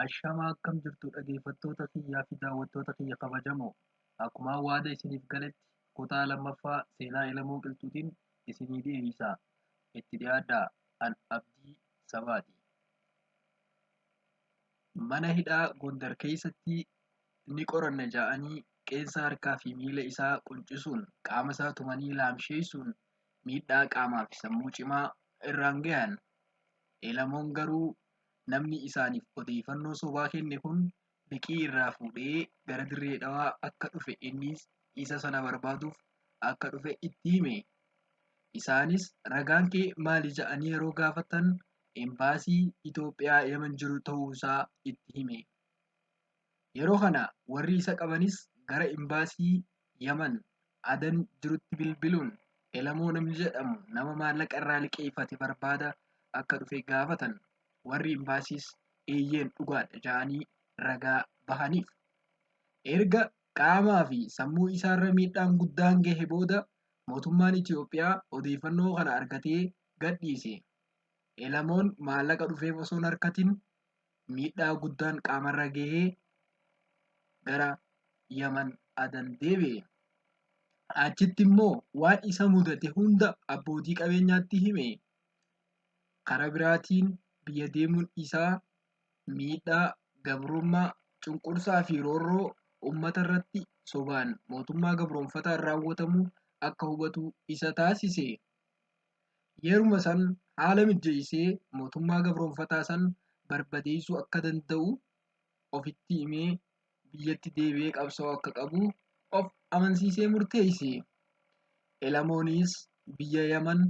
Ashamaa akkam jirtu dhaggeeffattoota kiyyaa fi daawwattoota kiyya kabajamoo akkuma waada isiniif galetti kutaa lammaffaa seenaa Elemoo Qilxuutiin isinii dhiyeessa. Itti dhiyaadhaa. An Abdii Sabaati. Mana hidhaa Gondar keessatti ni qoranna ja'anii qeensa harkaa fi miila isaa quncisuun qaama isaa tumanii laamsheessuun miidhaa qaamaa fi sammuu cimaa irraan gahan. Elamoon garuu namni isaaniif odeeffannoo sobaa kenne kun liqii irraa fuudhee gara Dirree Dhawaa akka dhufe innis isa sana barbaaduuf akka dhufe itti hime. Isaanis ragaan kee maali ja'anii yeroo gaafatan embaasii Itoophiyaa Yemen jiru ta'uu isaa itti hime. Yeroo kana warri isa qabanis gara embaasii Yaman Adan jirutti bilbiluun Elamoo namni jedhamu nama maallaqa irraa liqeeffate barbaada akka dhufe gaafatan. Warri embaasiis eeyyeen dhugaadha ja'anii ragaa bahaniif. Erga qaamaa fi sammuu isaarra miidhaan guddaan gahe booda mootummaan Itoophiyaa odeeffannoo kana argatee gadhiise. Elamoon maallaqa dhufeef osoo hin arkatin miidhaa guddaan qaamarra gahee gara Yaman Adan deebi'e. Achitti immoo waan isa mudate hunda abbootii qabeenyaatti hime. Karaa biraatiin biyya deemuun isaa miidhaa, gabrummaa, cunqursaa fi roorroo uummata irratti sobaan mootummaa gabroomfataan raawwatamu akka hubatu isa taasise. Yeruma san haala mijjeessee mootummaa gabroomfataa san barbadeessuu akka danda'u ofitti himee biyyatti deebi'ee qabsaa'uu akka qabu of amansiisee murteesse. Elamoonis biyya Yaman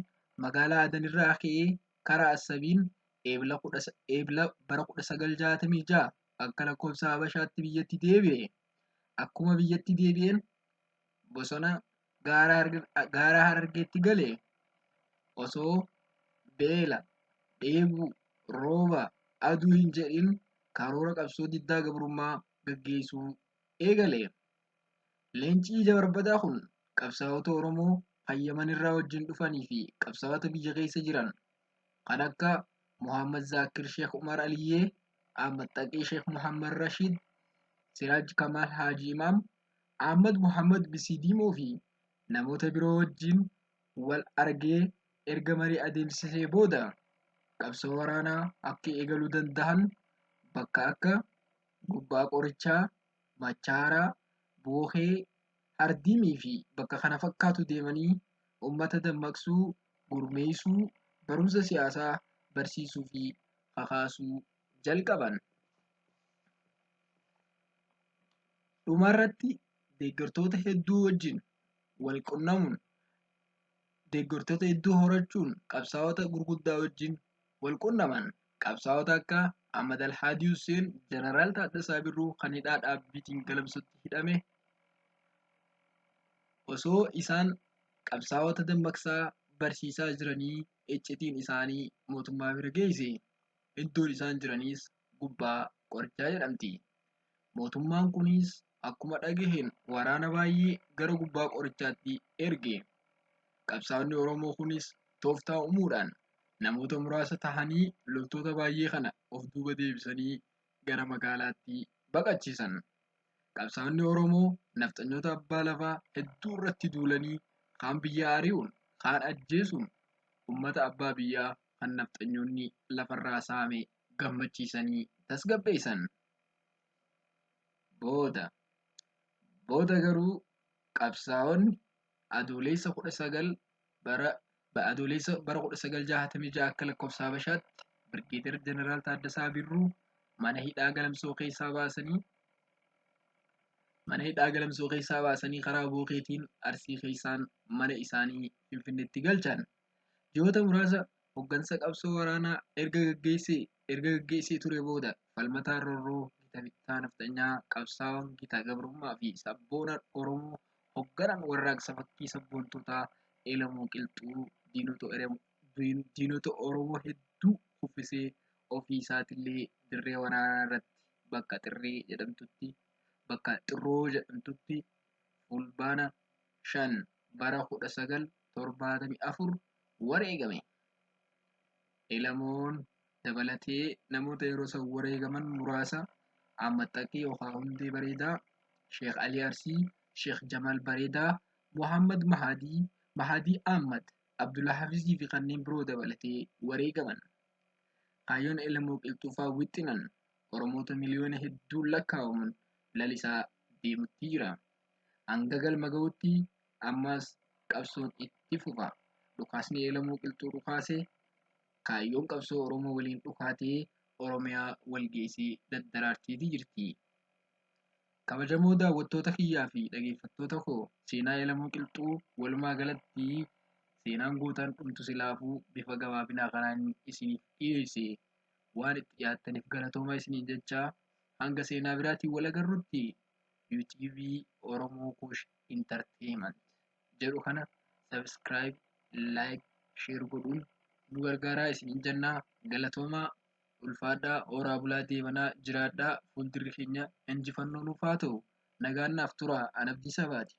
magaalaa Adan irraa ka'ee karaa Assabiin Eebla Eebla bara 1966 akka lakkoofsa Habashaatti biyyatti deebi'e. Akkuma biyyatti deebi'een bosona gaara Harargeetti gale osoo beela, dheebuu, rooba, aduu hin jedhin karoora qabsoo diddaa gabrummaa gaggeessuu eegale. Leenci ija barbadaa kun qabsaa'ota Oromoo kan Yaman irraa wajjin dhufanii fi qabsaa'ota biyya keessa jiran kan akka Muhammad Zaakir Sheekh Umar Aliyyee, Ahmad Taqii Sheekh Muhammad Rashiid, Siraaj Kamaal Haaji Imaam, Ahmad Muhammad Bisidiimoo fi namoota biroo wajjin wal argee erga marii adeemsisee booda qabsoo waraanaa akka eegaluu dandahan bakka akka Gubbaa Qorichaa, Machaaraa, Bookee, Hardiimii fi bakka kana fakkaatu deemanii ummata dammaqsuu, gurmeessuu, barumsa siyaasaa barsiisuu fi kakaasuu jalqaban. Dhumarratti deeggartoota hedduu wajjin wal qunnamuun deeggartoota hedduu horachuun qabsaa'ota gurguddaa wajjin wal qunnaman. Qabsaa'ota akka Ahmad Alhaadii Hussein, Jeneraal Taaddasaa Birruu kan hidhaa dhaabbiitiin Galamsootti hidhame osoo isaan qabsaa'ota dammaqsaa barsiisaa jiranii iccitiin isaanii mootummaa bira geesse. Iddoon isaan jiraniis Gubbaa Qorichaa jedhamti. Mootummaan kunis akkuma dhagaheen waraana baay'ee gara Gubbaa Qorichaatti erge. Qabsaa'onni Oromoo kunis tooftaa uumuudhaan namoota muraasa tahanii loltoota baay'ee kana of duuba deebisanii gara magaalaatti baqachiisan. Qabsaa'onni Oromoo nafxanyoota abbaa lafaa hedduu irratti duulanii kaan biyyaa ari'uun, kaan ajjeesuun ummata abbaa biyyaa kan nafxanyoonni lafarraa saame gammachiisanii tasgabbeessan. Booda booda garuu qabsaa'onni Adoolessa 19 bara Adoolessa bara 1966 akka lakkoofsa Habashaatti Birgeeder Jeneraal Taaddasaa Birruu mana hidhaa Galamsoo keessaa baasanii mana hidhaa Galamsoo keessaa baasanii karaa Bookeetiin Arsii keessaan mana isaanii Finfinneetti galchan. Ji'oota muraasa hoggansa qabsoo waraanaa erga gaggeessee erga gaggeessee ture booda falmataan roorroo gita bittaa nafxanyaa qabsaa'oon gita gabrummaa fi sabboonaan Oromoo hogganaan warraaqsa fakkii sabboontotaa Elemoo Qilxuu diinota Oromoo hedduu kuffisee ofii isaatillee dirree waraanaa irratti bakka Xirree jedhamtutti bakka Xirroo jedhamtutti Fulbaana 5 bara 1974 wareegame. Elemoon dabalatee namoota yeroo san wareegaman muraasa Ahmad Taqii yookaan Hundee Bareedaa, Sheekh Alii Arsii, Sheekh Jamaal Bareedaa, Muhammad Mahadii, Mahadii Ahmad, Abdulla Hafizii fi kanneen biroo dabalatee wareegaman. Kaayyoon Elemoo Qilxuufaa wixinan Oromoota miliyoona hedduun lakkaa'aman lalisaa deemutti jira. Hanga galma ga'utti ammas qabsoon itti fufa. Dhukaasni Elemoo Qilxuu dhukaase kaayyoon qabsoo Oromoo waliin dhukaatee Oromiyaa wal geessee daddaraarteeti jirti. Kabajamoo daawwattoota kiyyaa fi dhaggeeffattoota koo, seenaa Elemoo Qilxuu walumaa galatti seenaan gootaan dhumtu silaafuu bifa gabaabinaa kanaan isiniif dhiyeesse. Waan itti dhiyaattaniif galatoomaa isiniin jecha, hanga seenaa biraatiin wal agarrutti YouTube Oromoo Kuush Entertainment jedhu kana subscribe, like, share godhuun nu gargaaraa isiniin jennaa. Galatoomaa, ulfaadhaa, horaa bulaa, deebanaa jiraadhaa. Fuuldurri keenya injifannoo nuuf haa ta'u. Nagaan naaf turaa. An Abdii Sabaati.